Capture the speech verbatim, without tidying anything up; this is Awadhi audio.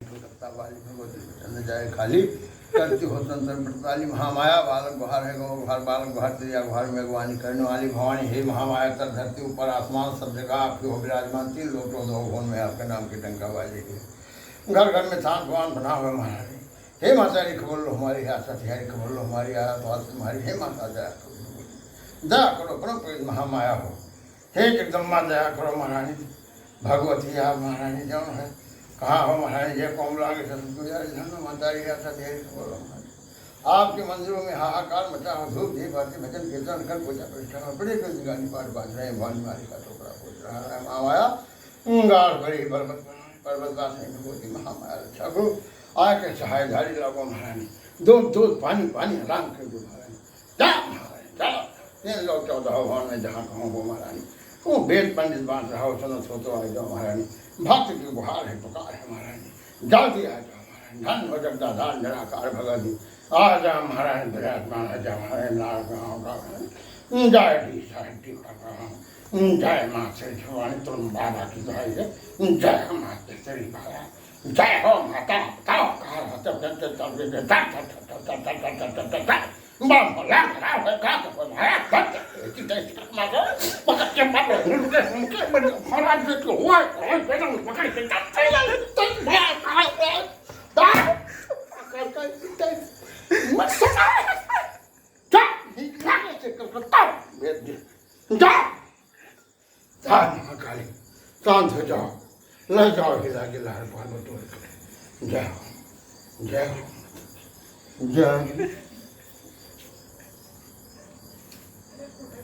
करता वाली भगवती चंद जाए खाली, करती हो तंत्र प्रताली। महामाया बालक गुहार है गौ गुहार, बालक गुहार त्रिया गुहार, मेघवाणी करने वाली भवानी। हे महामाया, तल धरती ऊपर आसमान सब जगह आप ही हो विराजमान, तीन लोक दो भुवन में आपके नाम की डंका बाजेगी। घर घर में थान भगवान बना हुआ महारानी। हे माता, रिख बोल लो हमारी, हे आशा तिहारी, रिख बोल लो हमारी, आया तो आज तुम्हारी। हे माता, दया करो, दया करो, परम प्रेम महामाया हो। हे जगदम्बा, दया करो महारानी, भगवती आप महारानी जौन है, कहाँ हो महारानी, जय कोमला के सतगुरु यार, धन माता रे, आशा तिहारी, रिख बोल लो हमारी। आपके मंदिरों में हाहाकार मचा हो, धूप दीप आरती भजन कीर्तन कर पूजा प्रतिष्ठा हो, बड़े कोई गाली पाठ बाज रहे हैं, भवानी मारी का टोकरा पूछ रहा है, महामाया गाढ़ भरी पर्वत, पर्वत वासिनी भगवती महामाया रक्षा करो। आके सहाय धारी लागो महारानी, दूध दूध पानी पानी हराम कर दो महारानी। जा महारानी जा, तीन लोक चौदह भुवन में जहाँ कहो वो महारानी। वो वेद पंडित बांट रहा हो, सुनो सो तो आ जाओ महारानी। भक्त की गुहार है, पुकार है महारानी, जल्दी आ जाओ महारानी। धन हो जगदाधार निराकार भगवती, आ जा महारानी, विराजमान आ जा महारानी, नारायण गाँव का महारानी। जय डी साहिब जी का प्रणाम। जय माँ श्री भवानी, तुम बाबा की जय है। जय हो माँ श्री बाबा, जय हो माता, बताओ कहाँ रहते हो? जय, जय, जय, जय, जय, जय, जय, जय, जय, जय, जय, जय, जय। बम लग रहा है, का तो बोल रहा है, जय, जय, जय, जय, माता, पकड़ के मार, उनके, उनके, महाराज जी को हुआ, हुआ, पकड़ के, जय, जय, जय, जय, जय, जय, जय, जय, मत सताओ। जा, निकाल से कलकत्ता भेज दे। जा। जा महाकाली, शांत हो जाओ। ले जाओ हिला के लहर पार में तोड़ के। जय हो, जय हो, जय हो।